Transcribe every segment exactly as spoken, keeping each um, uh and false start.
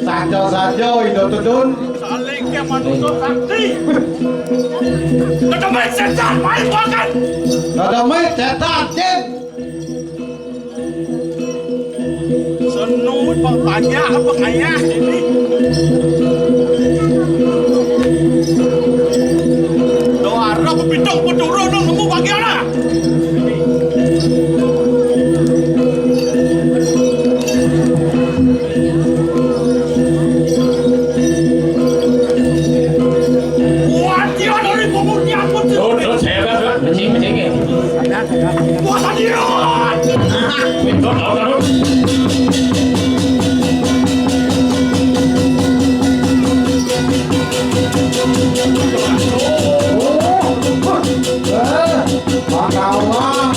Saja-saja Ida Tedun. Saling ke manusia sakti. Kedemik setan, main bahkan. Kedemik setan, jin. Senut, Bang Panjak, Bang Ayah ini. Doa roh bidang peturun nemu bagian lah. Kuat dia dari pemurnian pun. Terus, terus, hebat, hebat. Kencing, kencing, ya. Kuat dia. Terus, terus, terus. Oh, eh, Pak Kawan.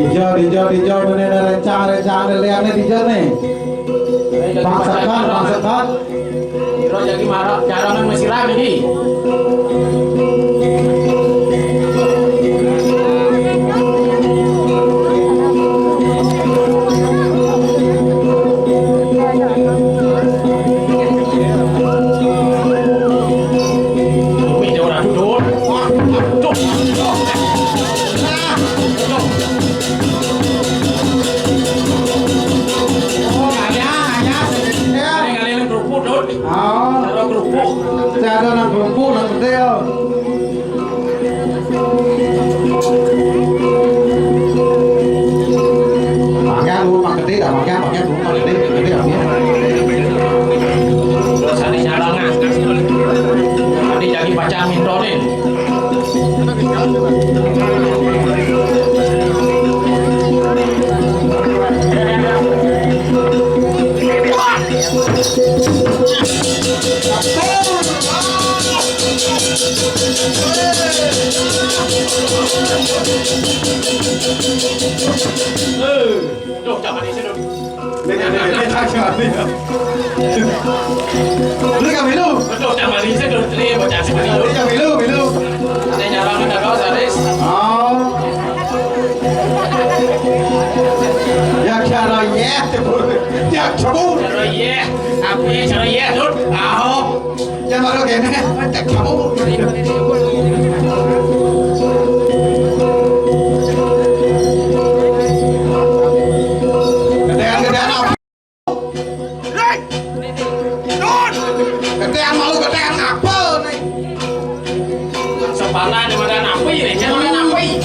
Dija, dija, dija, mene rencang, rencang, liane dija ne. Pang sekat, pang sekat. Ira jagi marah, jalangan masih rame iki. Kuwi ora duduk. Waduh. Oh, ngaya, ngaya, sing kecil. Ning ngene kerupuk, Dut. Oh. Cara kerupuk. Cara nang kerupuk, nang kecil. Pakai aku mak gede, dah pakai, pakai aku mak gede, gede aku. Terus hari jalan, ah. Nanti jadi pacar mintonin. Duh, jangan di sini. Nih, nih, nih, nih, jangan, jangan, nih. Beli kami lu. Duh, jangan di sini. Nih, bocah sini. Beli kami lu, lu. Ada nyarang, ada kaos, ada. Oh. Ya, cara ya, ya, coba. Cara ya, apa ya, cara ya, Dut? Aho. Ya, baru kene, cek kamu. Gedean-gedean apa? Hei! Dun! Gedean malu, gedean apa nih? Sepalan di mana napi nih? Di mana napi?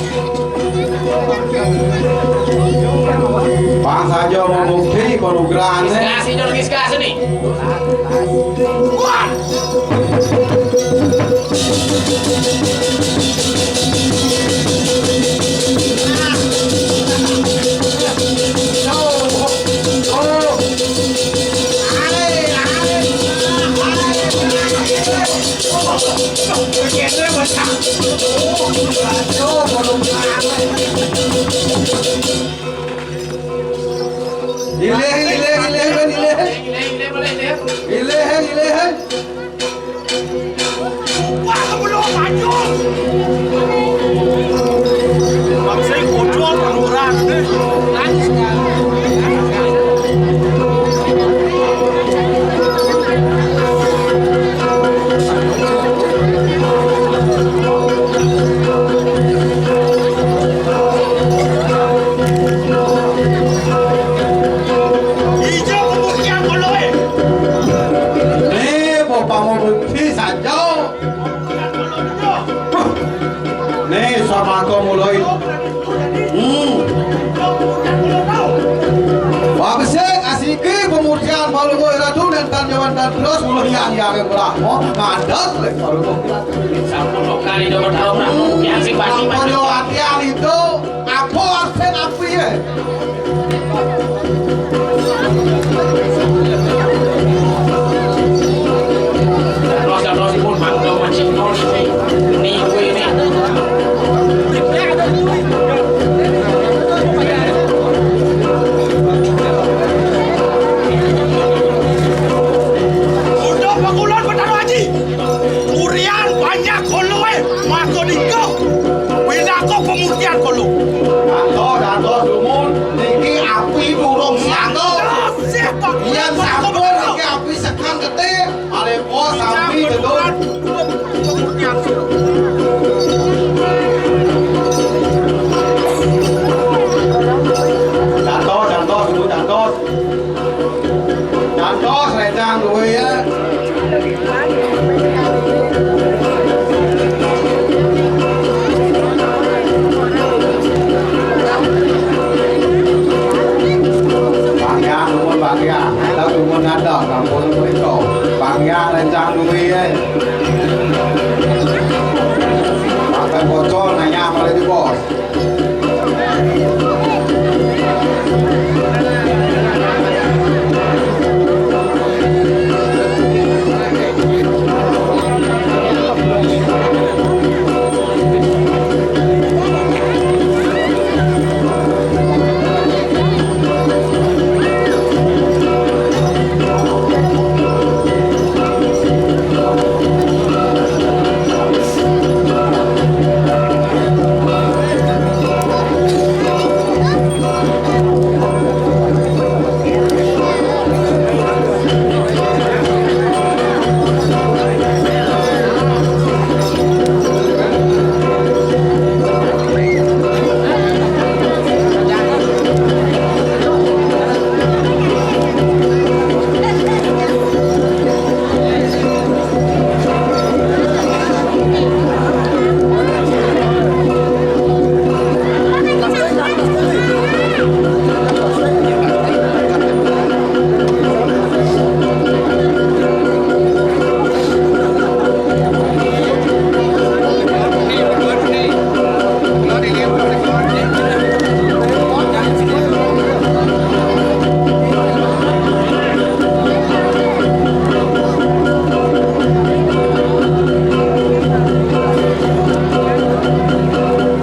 Bang saja mau bukti, panugrahannya. Kasih dong, kasih nih. Wah! Ilih, ilih, ilih, ilih. Ilih, ilih. Wah, kebelum maju. Bang, saya kucur, penuran. Ijo pembuktian koloe. Nih, bapak mau bukti saja. Nih, sama aku mulai. Hmm. Wah, besik, asiki pemurtian Palungguh Ratu dan tan jawan tan terus mulai yang yang berah. Oh, ngadat leh Palungguh Ratu. Sampun kali dua tahun, yang si pasti. Ampun, yo, hati-hati itu. Apa artinya apa ya? Cang duwe ya. Bangkian, dumun bangkian. Kita dumun ada, kampung mereka. Bangkian, rencang duwe ya. Makan pocong, nanya malah di bos.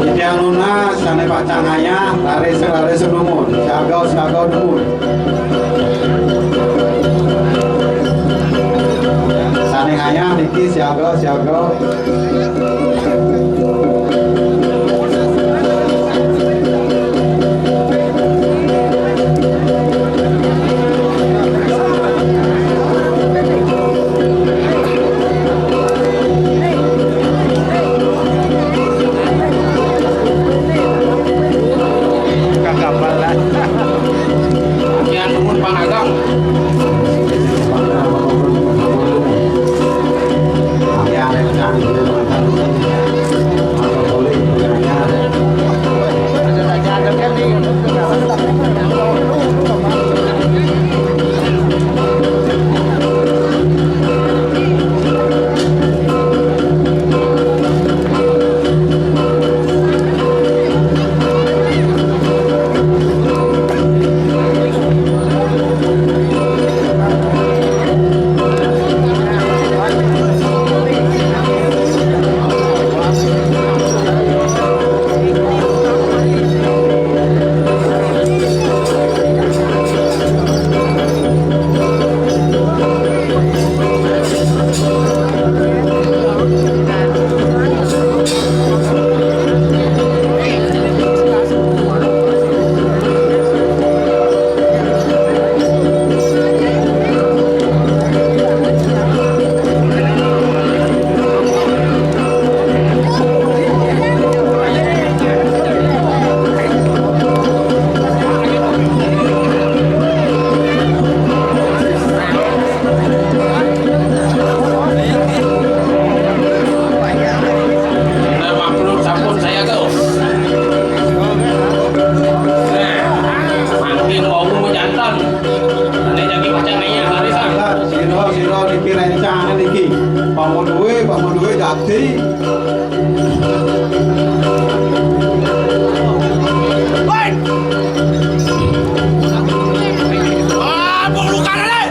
Titiang nunas, sané pacang ngayah, raris-raris dumun, siaga-siaga dumun. Sané ngayah niki siaga-siaga. Kagak balas. Yang dumun Pak Agam. Nah, maklum sampun saya tuh. Nah, mangkin wau jantan. Ane jagi pacang nanya arisan. Sira, sira niki rencana niki. Pamun duwe, pamun duwe dadi. Woi! Ah, bulu karane!